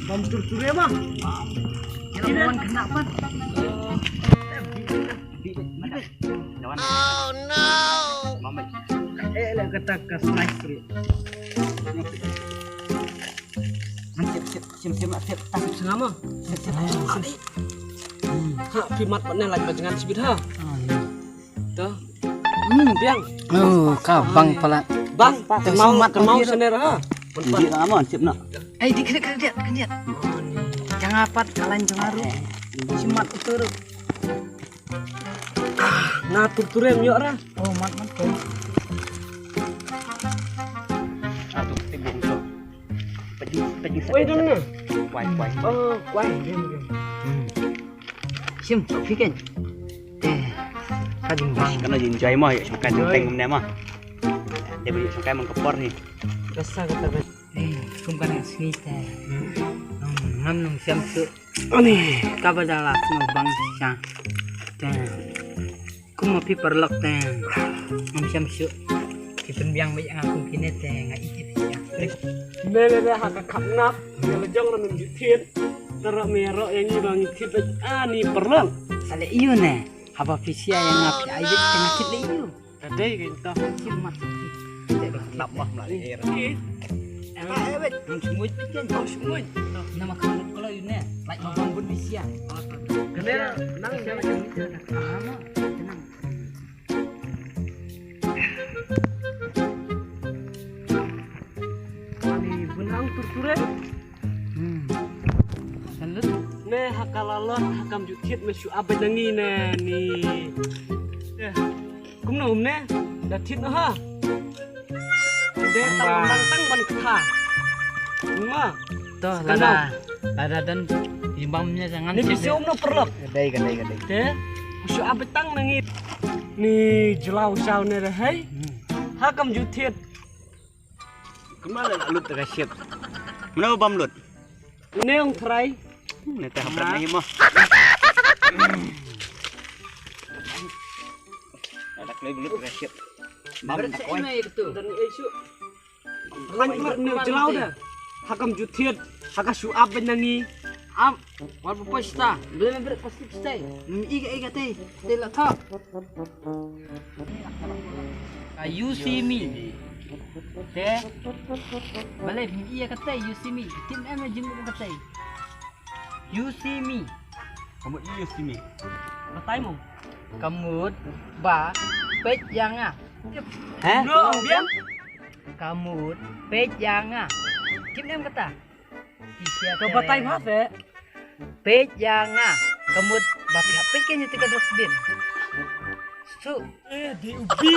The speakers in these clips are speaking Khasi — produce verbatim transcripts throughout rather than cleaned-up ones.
Bam tur tur ya, bang. Kira wan kena pan. Oh no. Eh, lah kata ka slice tu. Sip, sip, sip, sip, sip, sip, sengama. Sip, sip, sip. Ha, phi mat pat ne, lait ba jangan sibit ha. To. Hmm, biang. Oh, ka bang pala. Bang, to, mau, simat mau phi sener ha. Di na mon, sip na. Ai, di kena, kena dia, kena dia. Jangan pat kalan jangan ru. Simat utur. Na tur turem yok ra. Oh, mat, mat, tur. Ah, tu, ti bung tu. Pedi, pedi. Wai, dong na. Wai, wai. Oh, wai, diam, diam. Hmm. Sim, sok piken. Eh, ka jing bang. Kana jing jai ma, yok songkai teng teng ne ma. Dia beli songkai mengkepor ni. Rasa kata bet. Eh, kum kana sini te. Hmm, ngam nung siam tu. Ani. Kaba dala snow bang sha. Te. Kum ma phi paralok te. Ngam shem shu. Ki pynbiang ba ïa nga kum kine te nga ïeit ïa phi. Me le le ha ka khap nap. Ïa la jong ra nym ju thied. Tara me ro ïa ngi ba ngi thied ba ani paralok. Sale ïu ne. Haba phi sia ïa nga phi ai bit te nga thied le ïu. Ka dei ka to. Kim mat. Nap mah mlah ni er. Ang smuit piken, ang smuit. Nama kamu kalau ini, like makan pun bisa. Kenal nang. Tenang. Ani benang tur-tur eh. Hmm. Salut. Ne ha ka la lot ha kam ju thied me shu ap bad ngi ne ni. Eh, kumno um ne? Da thied noh ha. De tang ban tang ban kata. Ma. To lada lada dan imbang nya jangan. Ni bisi um no perlok. Dei ka dei ka dei. De shu ap bad tang ngi. Ni jlaw shaw ne da hai. Hmm. Ha kam ju thied. Kumno la lut ka ship. Mano bam lut. Une ong trai. Ne te haprat nahi mo. Ada kloi lut ka ship. Bam da koi. Dan isu. Kan mar ne jlaw da. Hakam ju thied. Haka shu ap ben nangi. Am. War pa pasta. Bele bele pasti pasti. Iga iga te. Te la tha. Ah, you see me. Te. Bale, iya kata, you see me. Tim em jin kata. You see me. Kamu you see me. Batai mo. Kamu ba pet yang ah. Heh? No, biang. Kamu pet yang ah. Tim em kata. Ka batai ma te. Peit ïa nga. Ka mut ba phi hap peit kein ïa ka dustbin. Su. Eh, di ubi.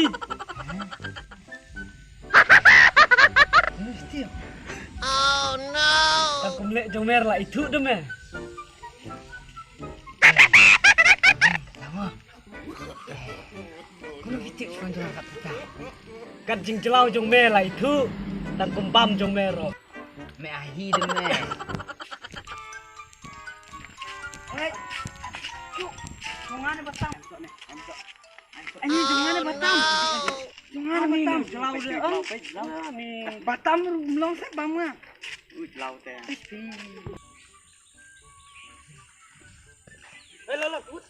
Mesti. Oh no. Ta kum leh jong mer la itu de me. Lama. Kunu ki tip shuwa jong ka pita. Kat jingjlaw jong me la ithuh, tang kum bam jong me ruh. Me ahi de me. Hei. Chu. Jong nga ne batam. Ani jong nga ne batam. Jong nga ne batam. Jlaw de. Batam ruh mlong se bam nga. U jlaw te. Hei, la, la, ut.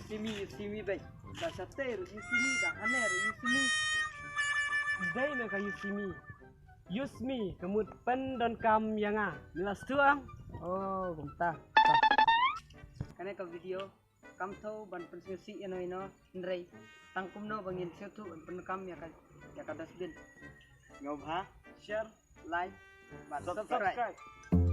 Simi, you see me, bhai. Da shatei ruh you see me, da hangne ruh you see me. Dei me ka you see me. Use me ka mut pyndonkam ïa nga. Ngi la sdang. Oh, kumta. Kane ka video kam thaw ban pynsngewsih ïano ïano, hynrei tang kumno ba ngin sngewthuh ban pyndonkam ïa ka, ïa ka dustbin. Sngewbha share, like bad subscribe.